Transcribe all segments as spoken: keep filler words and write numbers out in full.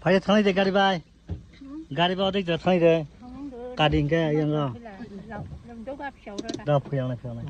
Phai thangni de gari bai. Gari bai odek thangni de. Kadi hingke yang. Da phuyang na phuyang na.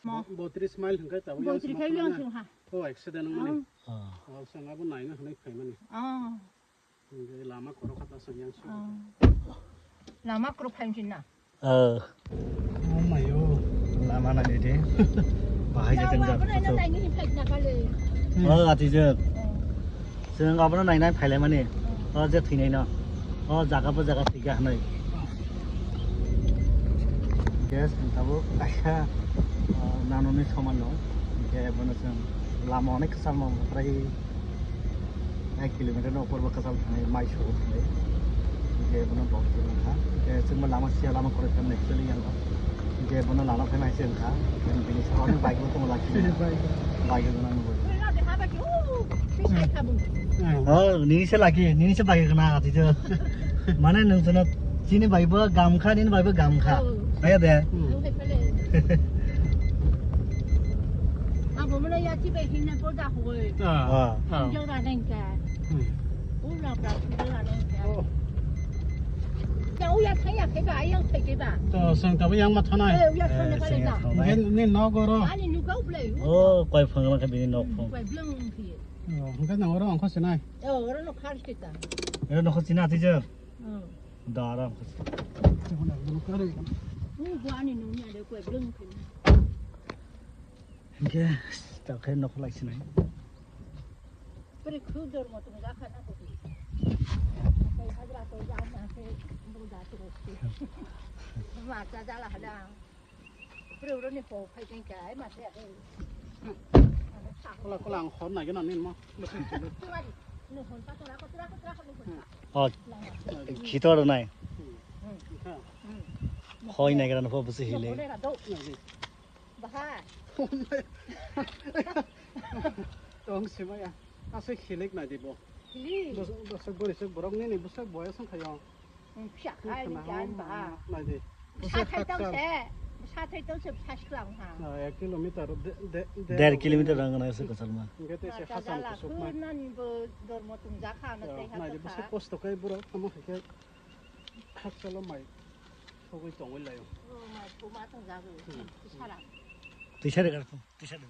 Bo-, botris mile hwnkhe tabuk yang sima phai yang sima ha. Oh, accident wngmani. Oh. Oh, chwng abo naina hwnwi phaimani. Oh. Hwnkhe lama khoro kha ta chwng yang sima. Oh. Lama khoro phaimsin na? Oh. Oh my oh. Lama naidi. Bahai jateng jak. Oh, atijak. Chwng abono nainai phailaimani. O je thwinaino. O jaga bo jaga thwikha hwnwi. Gas tabuk kaisa, ah, nanoni soman no. Hingke bono chwng lama onek kwchal no prai ek kilometer no upor bo kwchal thangwi mai sugo thangwi. Hingke bono bok thwngkha. Hingke chwngbo lama sia lama kwrwi kha actually yang. Hingke bono lama phai mai se wngkha. Bini saka onek bike bo tongo lakhi. Bike bo nang bo. Oh, nini se laki, nini se bagi kena ati jo. Mane nung sono chini bai bo gam kha, nini bai bo gam kha. Oh. Ayo de. Hmm. Abo mana ya chi bai hinna ko da hoi. Ah. Ah. Jora neng ka. Hmm. Ula pra jora neng ka. Oh. Ya uya thaya ke ba, yang thaya ke ba. To sang ta yang ma thanai. Eh, uya thaya ba da. Ni no goro. Ani nu gau ble. Oh, koi phang na ka bini nok phang. Koi blung ki. Oh, hingke nang oro ongkho sinai. Oh, oro no khar kita. Ero nokho china atijak. Oh. Da aro ongkho. Ni bo ani nungni ade ko blung khin. Hingke ta khe nokho lai sinai. Pere khu dor mo tung ga khana ko. Kai hajra to ja na ke bo da to. Ma cha ja la hala. Kola, kola, ang hor nai gana nin mo. Oh, khitor nai. Hoi nai gana po busi hile. Tong simaya. Asai hilik nai di bo. Bosok, bosok bori sok borok nini bosok boyos wngkha yo. Phiya khai ni gan ba. Nai di. Sa thai tau se, sa thai tau se sa sklang ha. Ah, ek kilometer de, de, de Der kilometer rang na se kasal ma. Hingke te se hasam kusuk ma. Nani bo dormo tong ja kha na tei ha. Nai di bosok kosto kai borok tamo hingke hakchalo mai. Sogoi tongoi layo. Oh, mai thuma tong ja go. Sara. Twi sare gar twi sare.